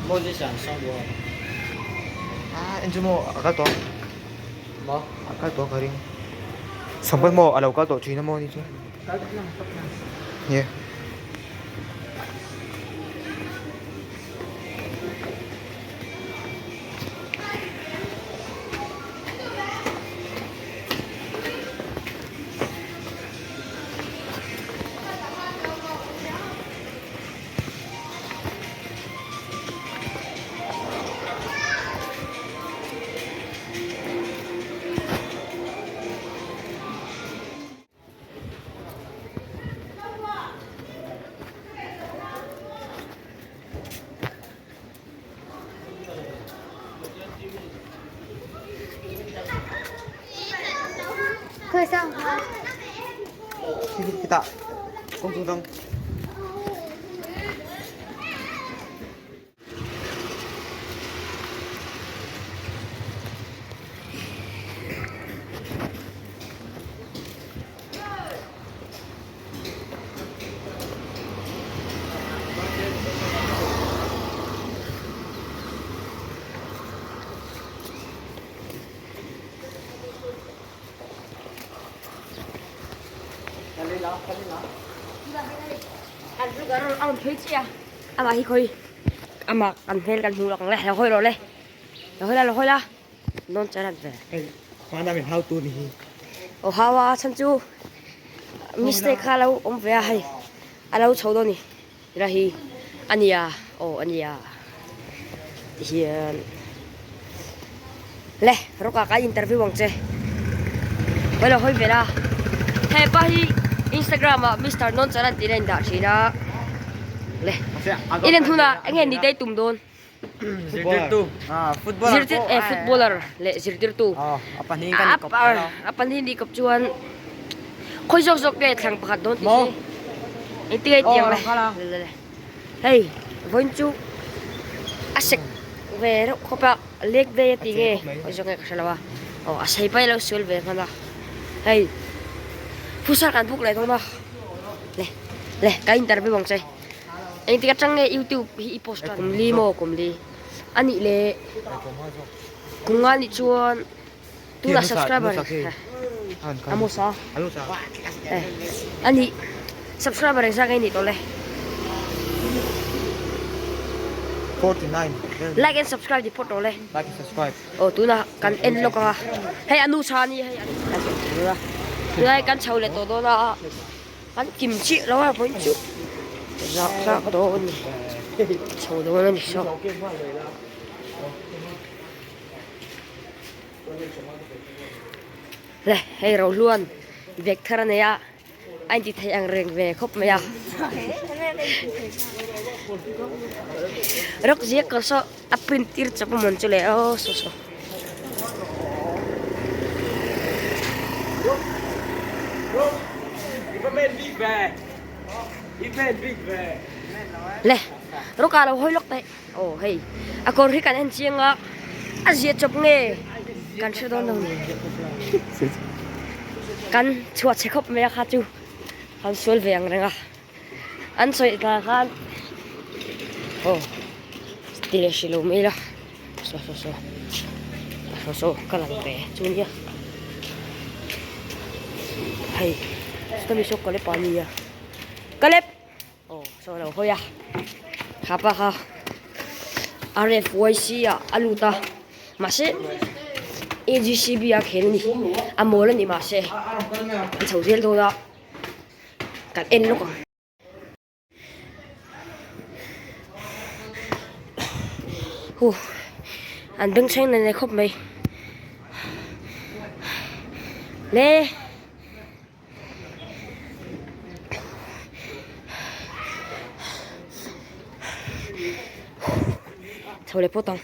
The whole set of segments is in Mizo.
Moses an sawm bawk. Ah, en chu maw a kal tawh. Maw? A kal tawh ka ring. Sangpat maw a lo kal tawh thin a maw ni chu. Kal tlang tawp na. Yeah. Kita kawng chung dang. Amah hi khawi amah kan hmel kan hmuh lawk ang le lo hawi rawh le lo hawi la lo hawi la nawn charan ve Hmana min hau tu ni hi. Aw hau a chhan chu mistake kha lo awm ve a hei a lo chho dawn ni ila hi a nia aw a nia tihian le rawk ah ka interview ang che hawi lo hawi ve la hepa hi instagram ah mister nawn charan tih a indah thin a le i len hunah eng nge ni te i tum dawn. Zirtirtu. Footballer Zirtir eh footballer leh zirtirtu. A pahnih kan ni kawp kher a. A pahnih ni kawp chuan khawi zawk zawk nge thlang pakhat dawn tih hi engtin nge tiang le. Hei vawiin chu a sek ve reuh khawp a lek ve a ti nge khawi zawk nge ka hre lo a aw a sei pai lo sual ve hman a hei futsal kan buk leh dawn a le le ka interview ang che. Engtik atang nge youtube hi i post tan? Kum li maw kum li a nih leh kum nga nih chuan tunah subscriber a hmasa a nih subscriber engzah nge i nih tawh le? 49 Like and subscribe ti phawt tawh le. Like and subscribe. Aw tunah kan en lawk ang a hei a nu chha a ni hei tunah hei kan chho leh tawh dawn a. An kim chiah lo a vawiin chu zah zah dawn a ni chho dawn a ni saw. Le hei Rohluan bag thar a nei a a inti thei ang reng ve khawp mai a rawk ziak kawr saw a print tir chawp a mawn chu le aw saw saw. Le rawka lo hawi lawk teh aw hei a kawr hi kan en chiang a a zia chawp nge kan hre dawn lo ni kan chhuah chhe khawp mai a kha chu kan sual ve ang reng a an sawi ta khan aw ti leh hrih lo mai ila saw saw saw saw saw ka lang ve chu nia hei chuta mi saw kalep a nia kalep aw saw lo hawi a hapa kha rfyc ah a lut a mahse agcb a khel a ni a mawl a ni mahse an chho zel dawn a. Kan en lawk ang. Huh an bengchheng nen khawp mai. Le chho leh phawt ang.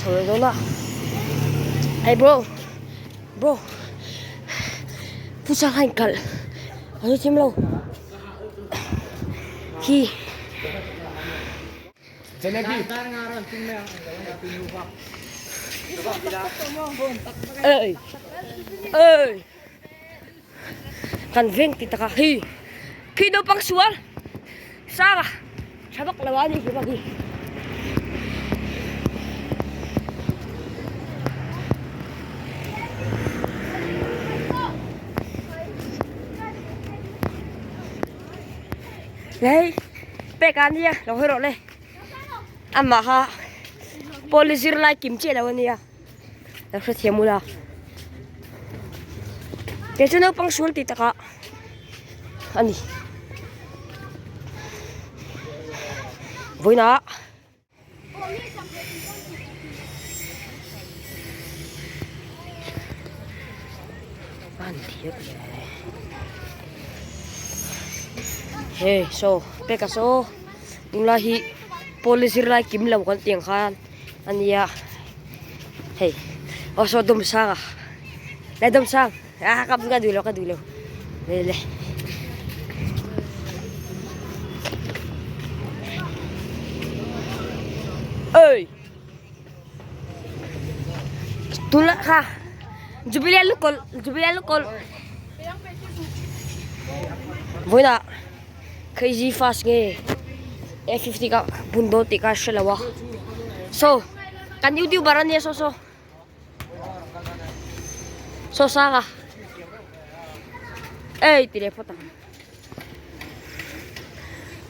Chho leh dawn a hey bro bro futsal kha in kalh a hrethiam lo. Khi. Ê ê kan veng ti taka hi khi naupang sual sanga tha vak lo a ni hi bak hi. Lei pek a nia lo hawi rawh le amah kha pawl zirlai kim chiah lo a nia lo hrethiam ula kei chu naupang sual tih takah a ni vawiinah. Hei saw peka saw tunlai hi pawl zirlai kim lo kan tih ang khan a nia hei aw saw dawmsanga le dawmsang ah ka duh lo ka duh lo le le. Ơi Tula kha Jubilee lukol Jubilee lukol Voina Crazy fast nge A50 ka bun dawn tih ka hre lo a So kan youtuber ania so so So sang a Ei ti leh phawt ang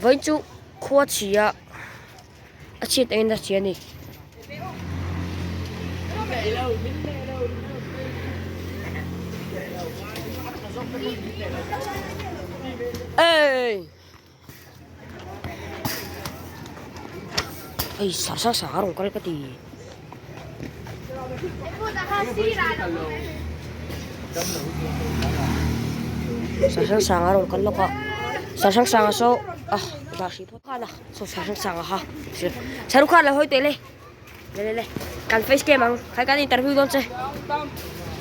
Vawiin chu khua chhia a chhiat engin a chhia a ni. Ei Ei sa sa sa rawn kal ka ti. Sa sang sang a rawn kal lawk a sa sang sang a saw ah dah hrih phawt khan a saw sa sang sang a ha Shahrukh Khan lo hawi teh le le le le kan face cam ang khai kan interview dawn che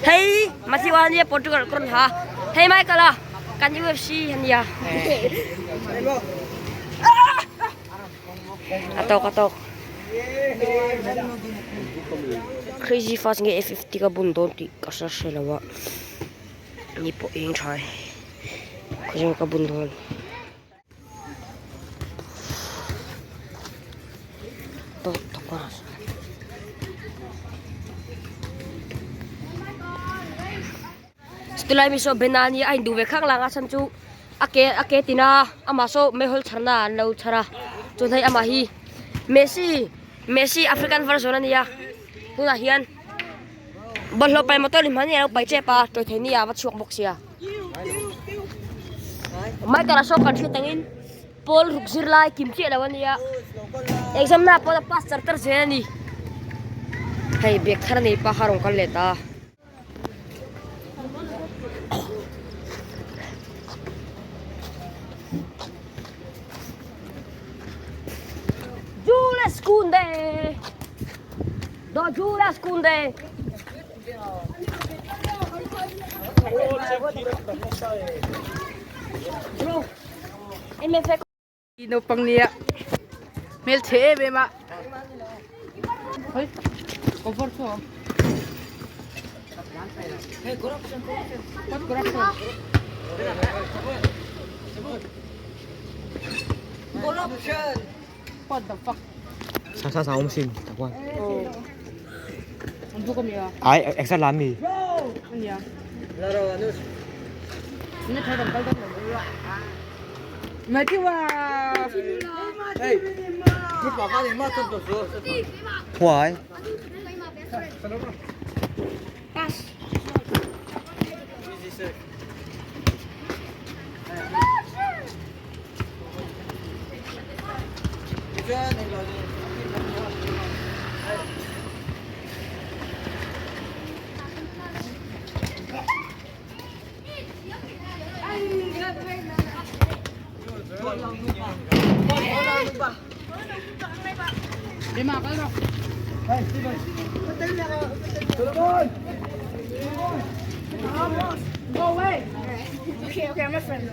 hei Matthew a nia Portugal ka rawn ha hei Michael a kan UFC a nia a tawk a tawk crazy fast nge F50 ka bun dawn tih ka hre hre lo a ni pawh eng tha e khawzeng ka bun dawn. Chulai mi saw bena ania a induh ve khak lang a chhan chu a ke a ke tina amah saw meihawl chharna an lo chhar a chuan hei amah hi Messi Messi African version ania tunah hian bawlhhlawh pai motor in hmani a lo pai tep a tawih thei ni ah a va chhuak bawk sia. Michael a saw kan hriat angin pawl ruk zir lai kim chiah lo ania exam na pawh a pass char tar zel ani hei bag thar a nei pa kha a rawn kal leh ta. Jules Kounde Do Jules Kounde Naupang nia hmel chhe em em a What the fuck Sang sang sang om sim tak wan. Ai exact lam mi. Why? Okay, okay, I'm a friend.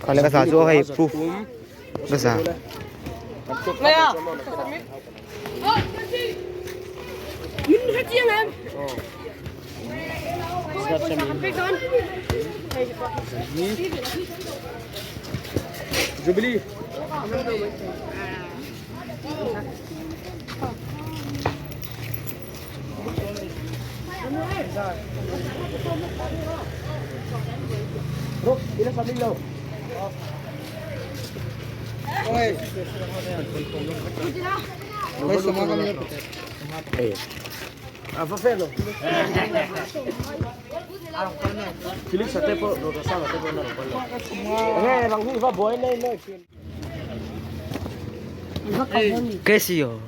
Kha le ka za chu hei proof ka za. Jubilee. Casio.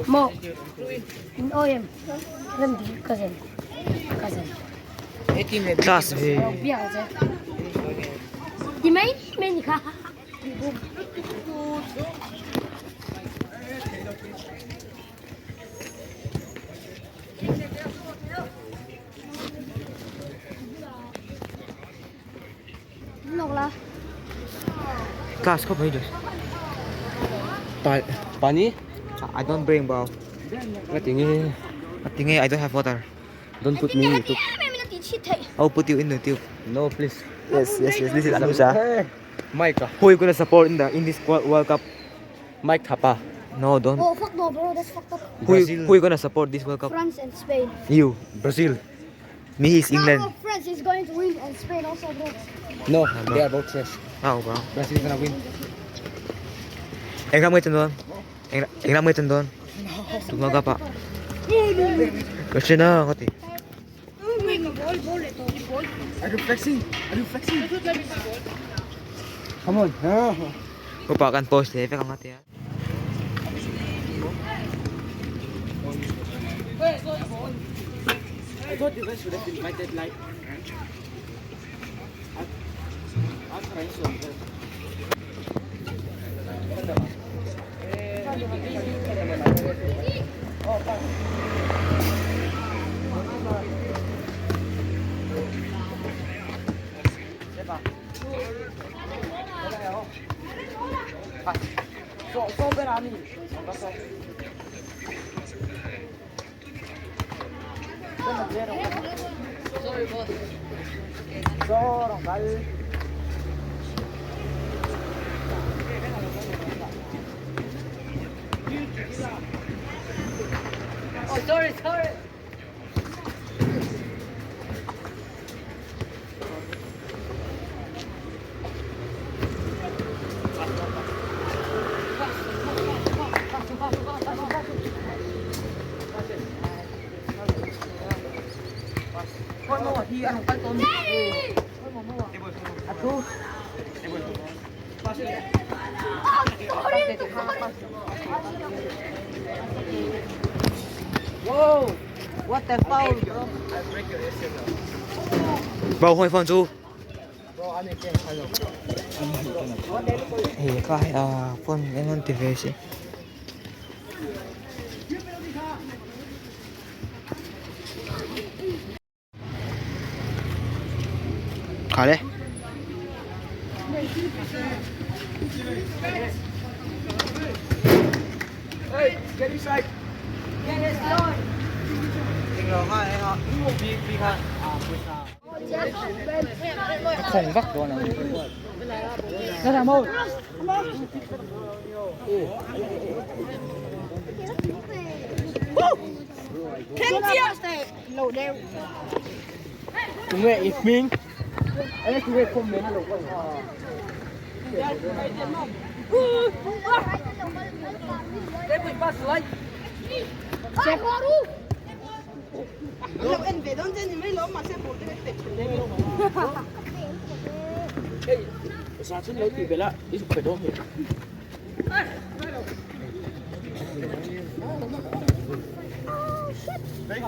Mo. In OM. Ram di cousin. Cousin. Class V. 你没没你看。弄了。 Class ko ba Pa pani? I don't bring bro. Ngatingi. Tingin I don't have water. Don't put me in YouTube. I'll put you in the tube. No, please. Yes, yes, yes. This is Anusa. Mike. Who you gonna support in the in this World Cup? Mike Thapa. No, don't. Oh, fuck no, bro. That's fucked up. Who you gonna support this World Cup? France and Spain. You. Brazil. Me is England. No, France is going to win and Spain also, bro. No, they are both trash. Oh, bro. Brazil is gonna win. Em 50 chân luôn. Em em 50 chân luôn. Tụi nó gặp ạ. Cristiano có thể. Are you flexing? Are you flexing? Come on. Ko pa kan post eh, ka ngati. I thought you guys should have invited like. Bro, hoi phone chu. Hey, ka ah phone em on TV si. Khale. Không vắt đồ nào. Nó làm ơi. Chúng mẹ ít mình. Ê, chúng mẹ không mến là Let's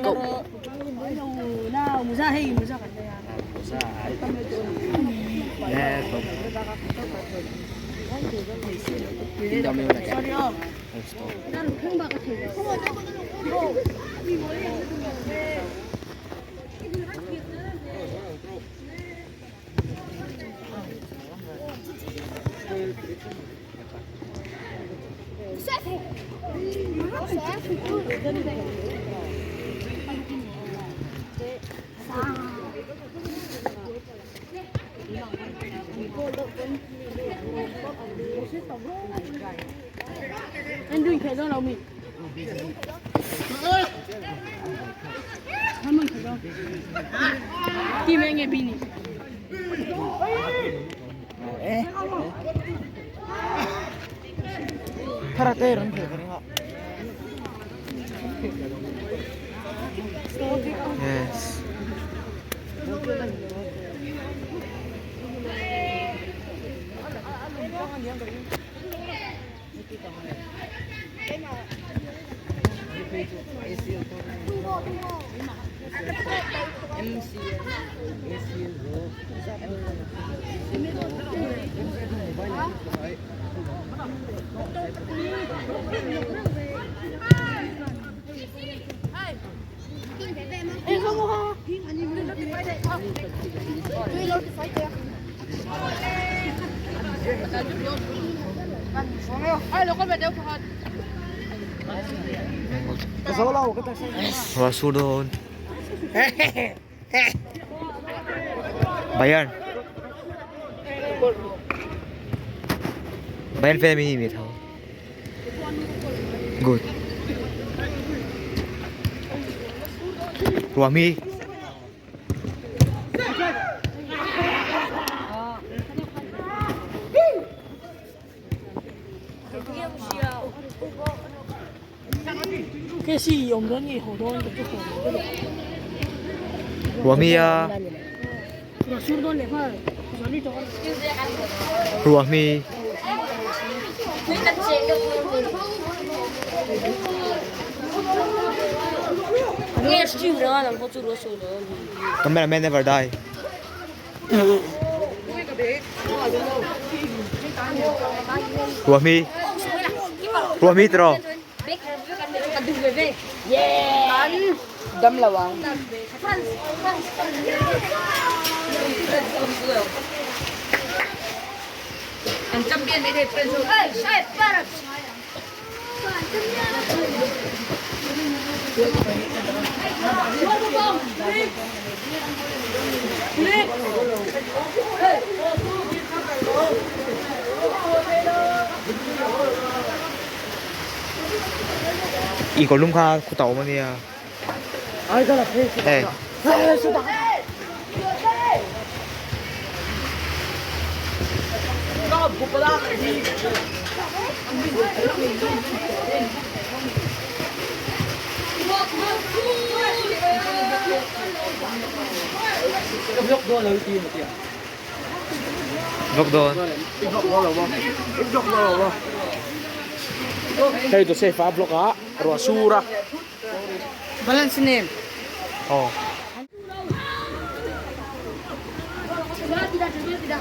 go. Yes. Ruah sur dawn. Bayern. Bayern fan mi ni tho. Good. Ruah mi. Ruah mi a. Ruah mi. Cameraman never die. Ruah mi. Ruah mi tro. Dam lawang. I ko lum kha khu tau ma nia. Hey. Vlog dawn. Hei Josefa vlog a ruah sur a. Balance name. Oh. Ruah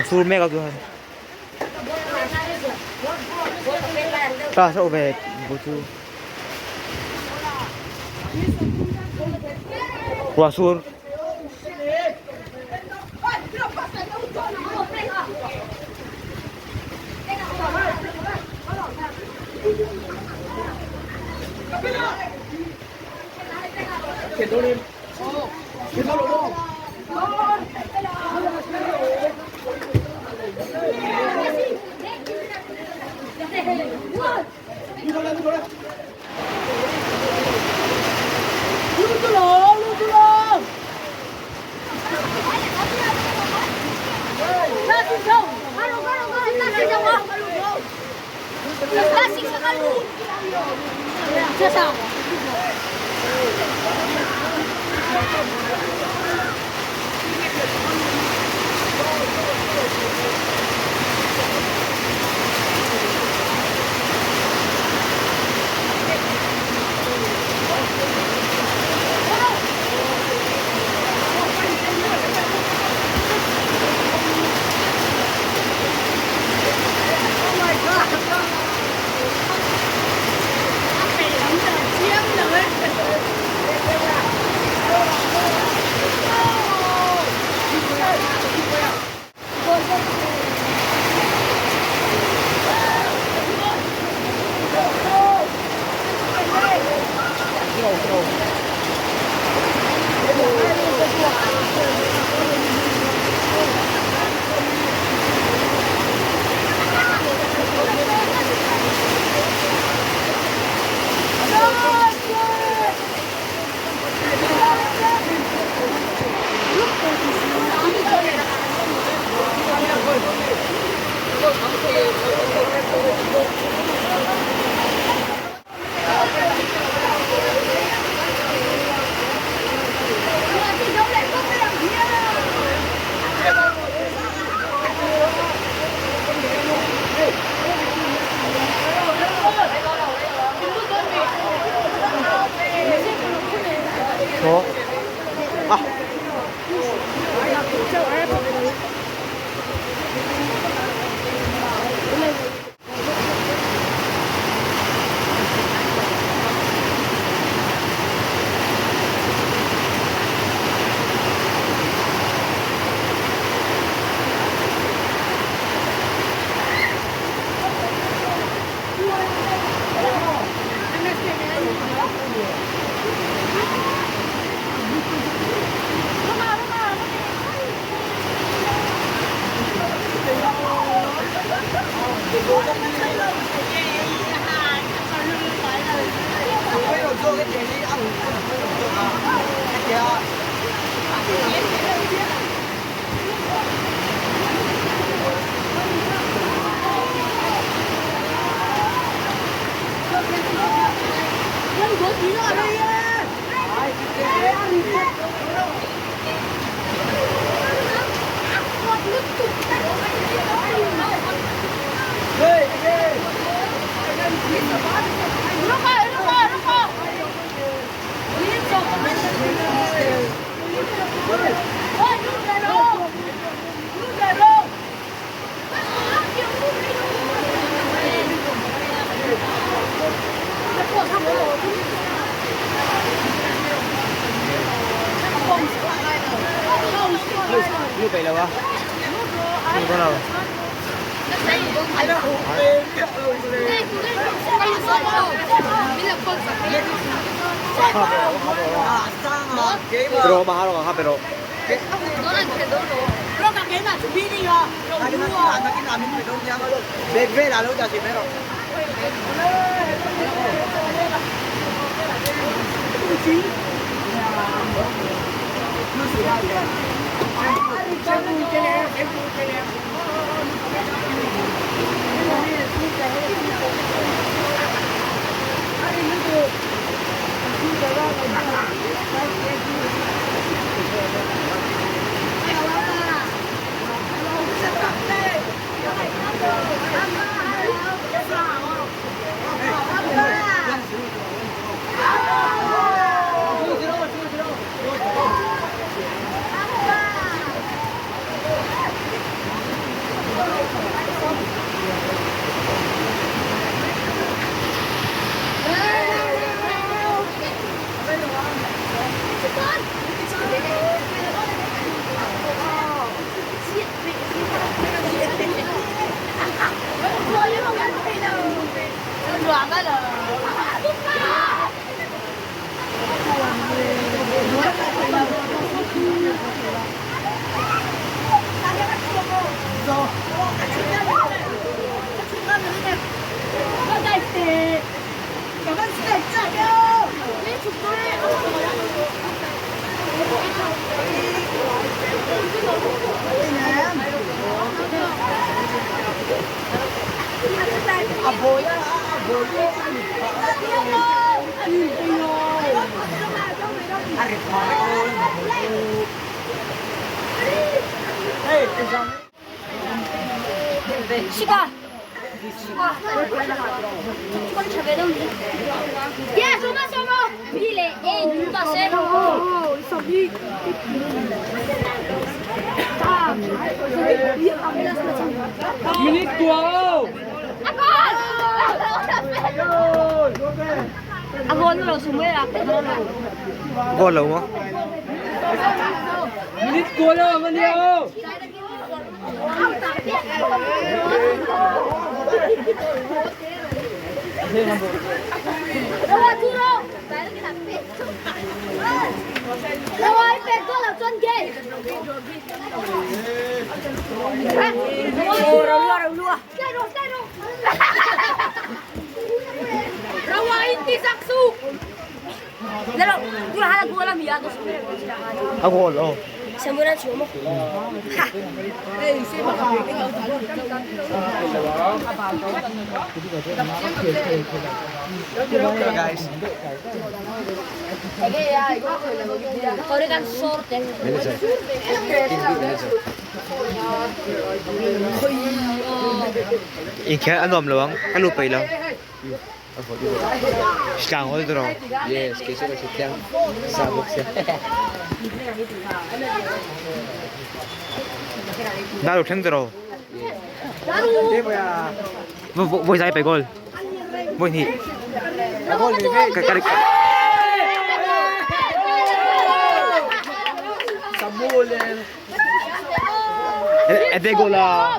sur mek a chuan class a awm ve bu chu ruah sur. Minute kua o. Goal lo maw? Minute kua lo man ya o. A goal o. Guys. Inkhel a nuam lo ang, ka lut peih lo. Hritlang hawi dawr. Yes, kei cu ka hritlang sa bawk sia. Na lo thleng dawr. Voi zai pe goal. Voi hnih. Ka ka Ede goal ah.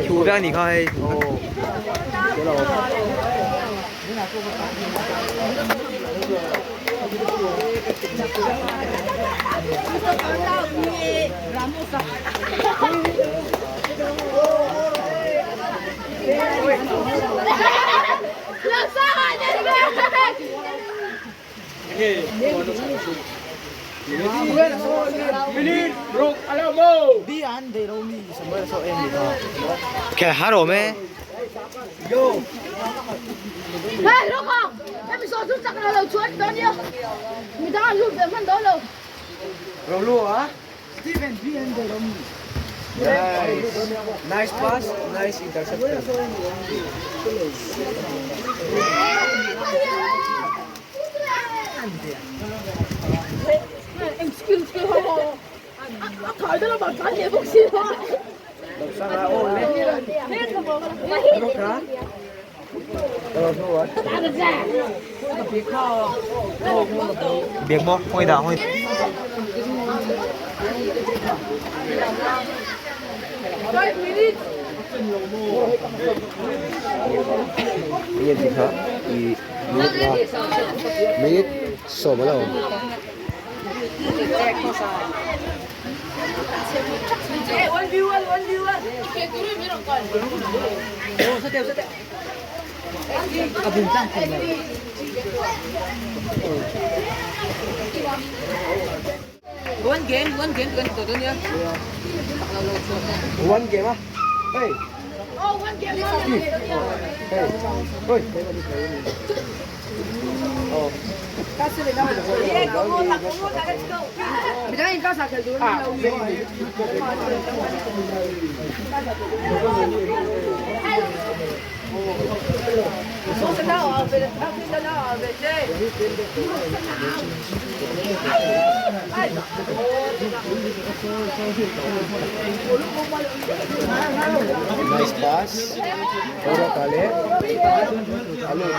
Thu vek a nih kha hei. Khel har awm e. Nice pass, nice interception. Biak maw? Hawi dah hawi. Yan ti kha i minute nga minute sawm a lo. One game ah. Hey. Hey. Oi. Nice pass. Ora kale. Alo ya.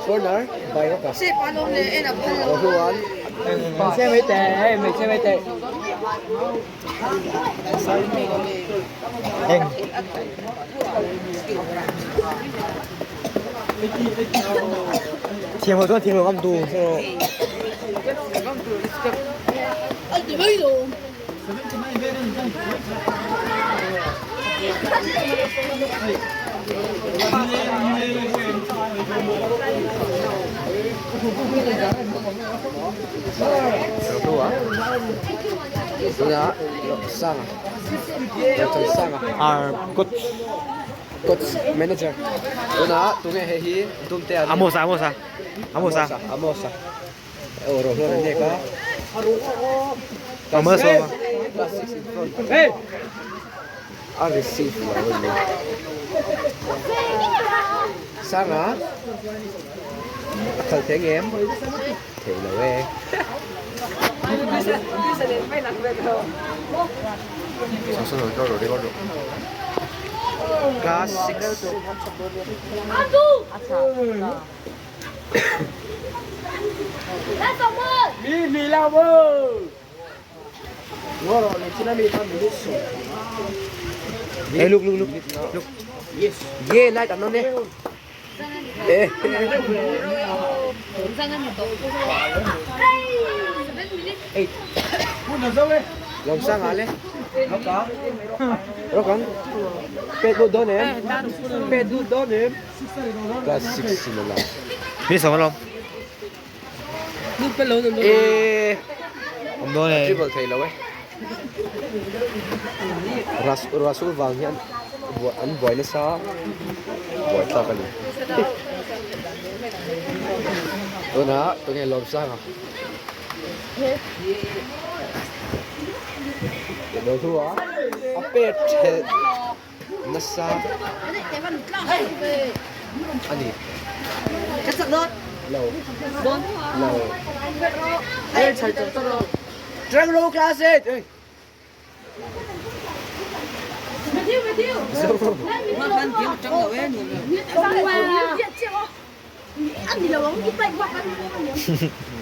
Corner by Roka. Rohuan. Eng. Thiam ho chuan thiam lo ngam tu so. Rohua. Tuna Sanga. Doctor Sanga. Our coach. Coach manager. Tuna tunge hei hi Dumte an. Amosa Amosa. Amosa. Amosa. Aw Rohua an nek a. Amosa. Plus 6 in front. A receive lo a ni. Sanga. A kal thei ngem. Thei lo e. Class 6. Hey look look look. Look. Ye light an on e. Eh. Eight. Lawm sang ah le. Rock ang. Pet lut dawn em. Pet lut dawn em. Class 6 in a lang. Mi sawm alawm. Eh. Awm dawn e. Dribble thei lo e. Ras Rasul vang hian an buai nasa buai tlak a ni. Tunah tunge lawm sang a. Lo thu a a pet thelh nasa a ni. Lo lo Drag roll class it. Ê.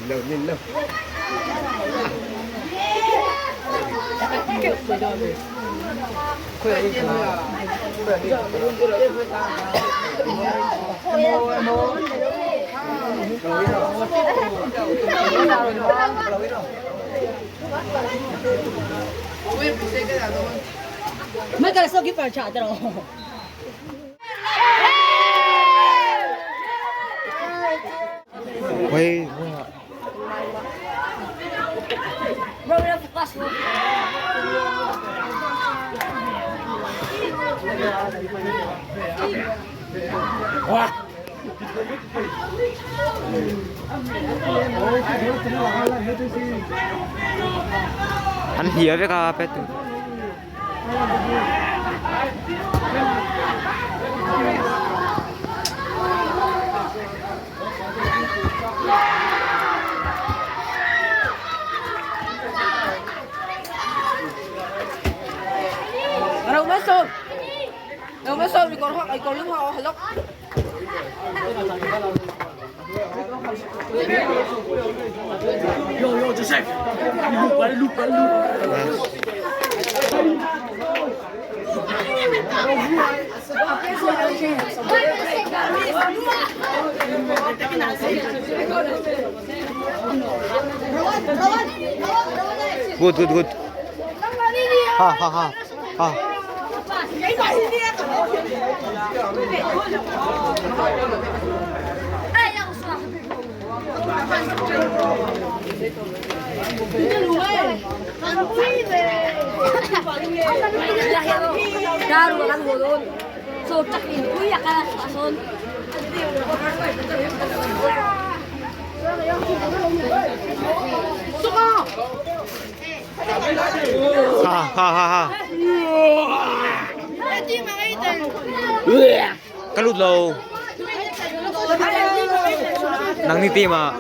Lo nên lo. Wei. An hlia vek a pet tu. Good good good. Ha ha ha. Ha. Ha ha ha ha. Ka lut lo. Nang ni team ah.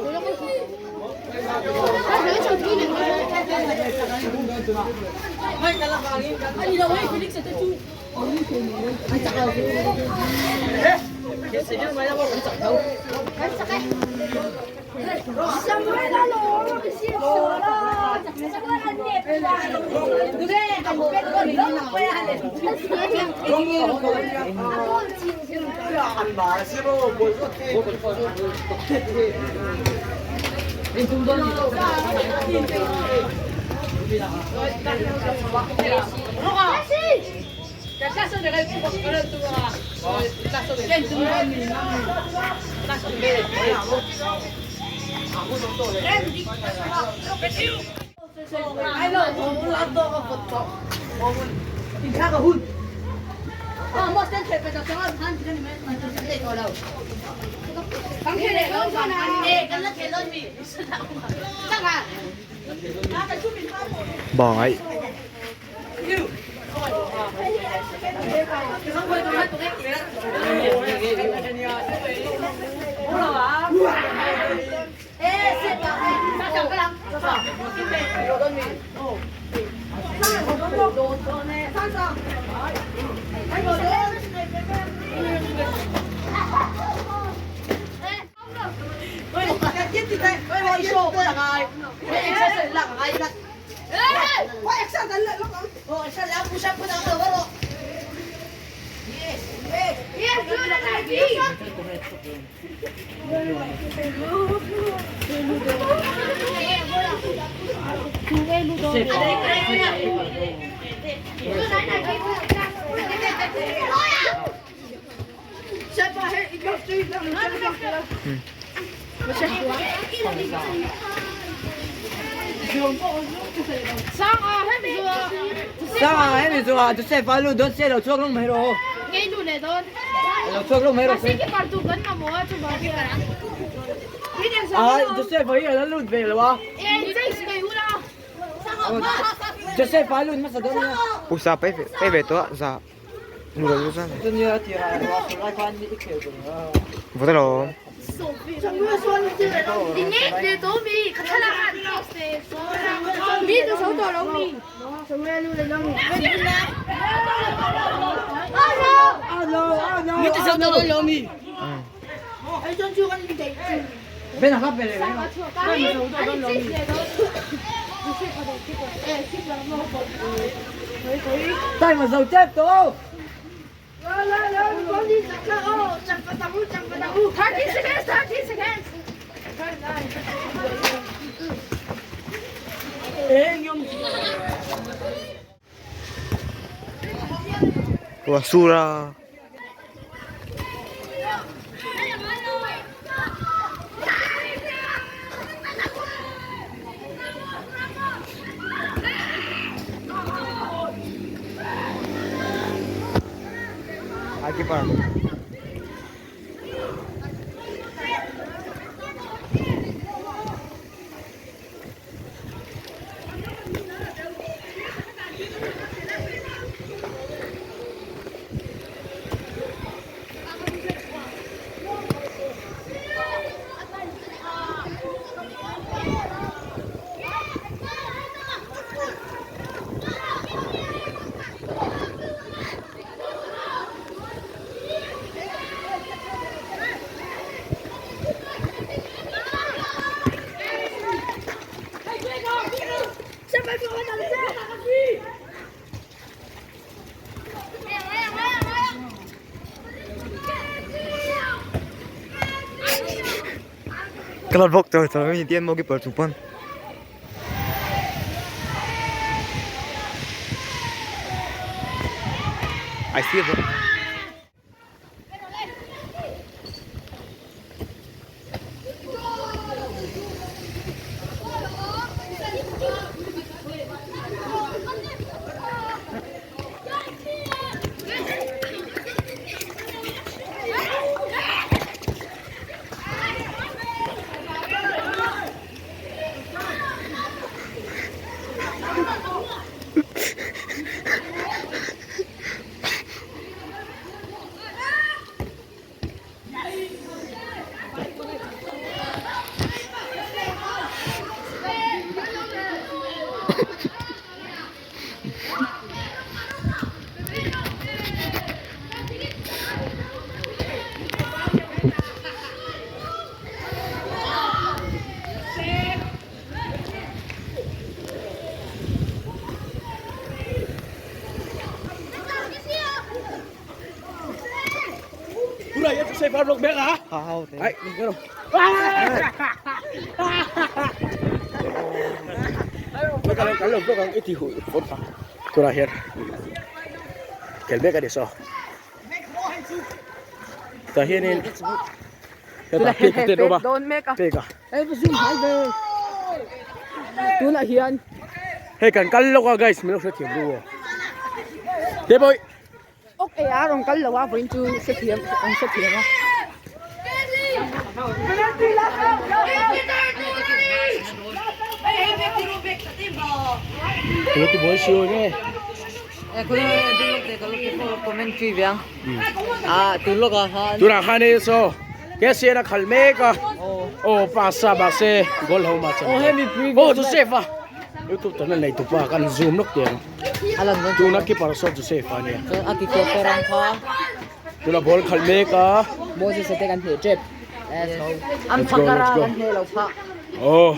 Bye. Pusa pe pe ve to za nu lo za. Vô lo. Wah sura. Aqui para. Cái lọt vọc trời trời ơi tiên mua cái bờ chụp con. I see it. Joseph a block mek a. Ai, cái Cái cái lồng cái cái thì hụi phốt tôi là hiện. Cái biết cái gì sao? Ta hiện nên ta pick cái đâu ba. Pick à. Tunah hian. Hei kan kal lawk a guys min lo hrethiam ru aw. Te pawh Ok e a rawn kal lo a vawiin chu hrethiam an hrethiam a. Lo ti buai si aw nge. Tunah khan hei saw KCN a khal mek a aw pass a mahse goal ho mah chan aw Joseph a youtube channel nei tupa kan zoom lawk teh ang tuna keeper saw Joseph a nia tuna ball khalh mek a let's go let's go aw.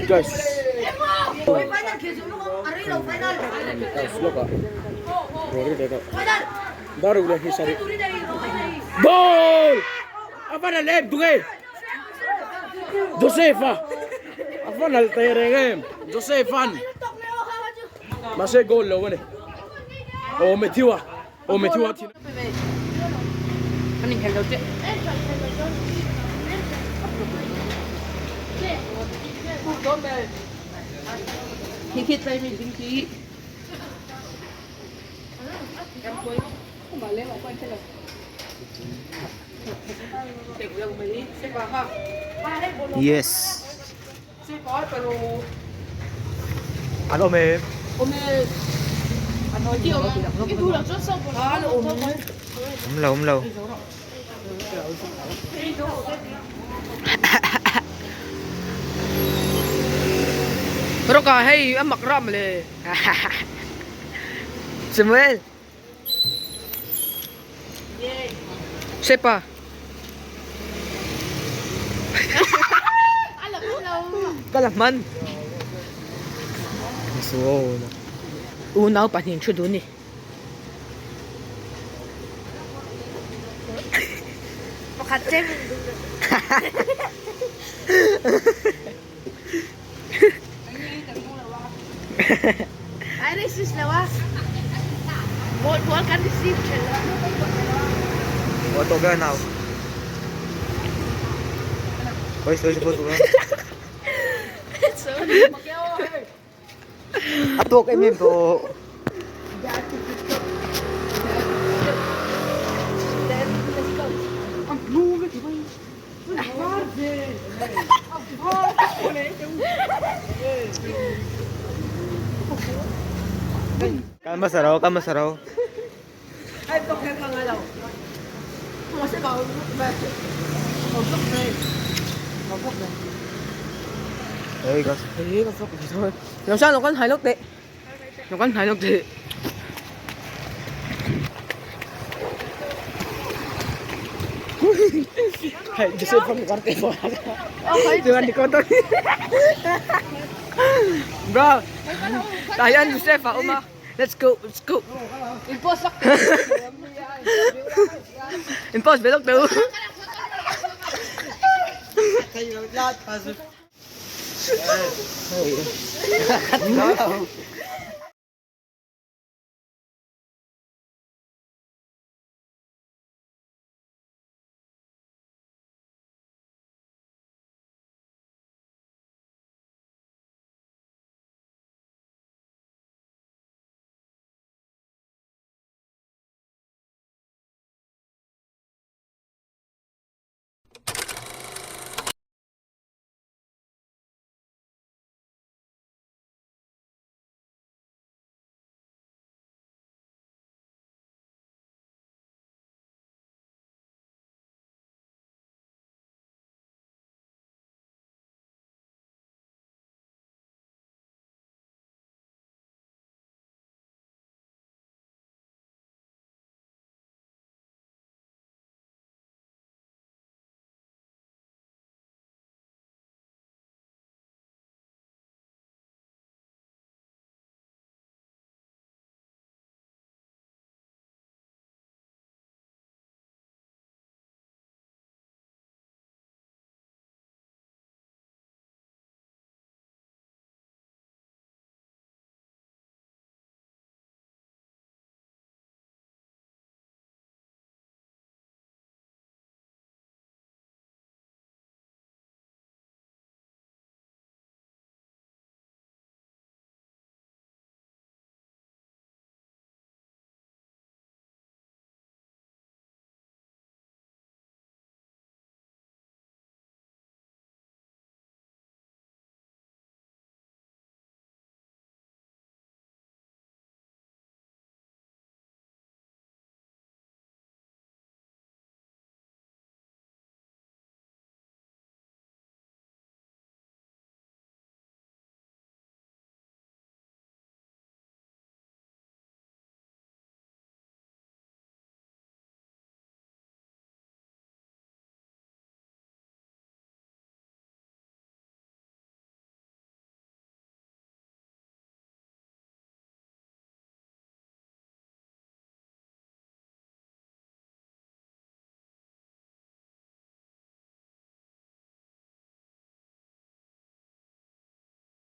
Guys. Goal! Avan a lem tunge. Joseph a. Avan al te reng em. Joseph an. Mahse goal lo ani. Aw Matthew a. Aw Matthew a thin. Kan inkhel lo che. Khi khi tlai mi ding khi. Yes. An awm em? Awm lo awm lo. Rawka hei a mak ram le. Samuel. Sepa. Ka la hman. Unau pahnih thu dun ni. Pakhat chem. Ai racist lo a. Ball ball kan receive thin lo. Aw tawh ber nau. Oi sawi chu pawh A tawk em em tawh. Kal hmasa ro, kal hmasa ro. Hey, ka Làm sao nó con thấy lúc tệ. Nó con thấy lúc tệ. Hey, Joseph from Karte po. Jangan dikotor. Bro, tayan Joseph ah, uma. Let's go, let's go. Impose. Impose belok tu.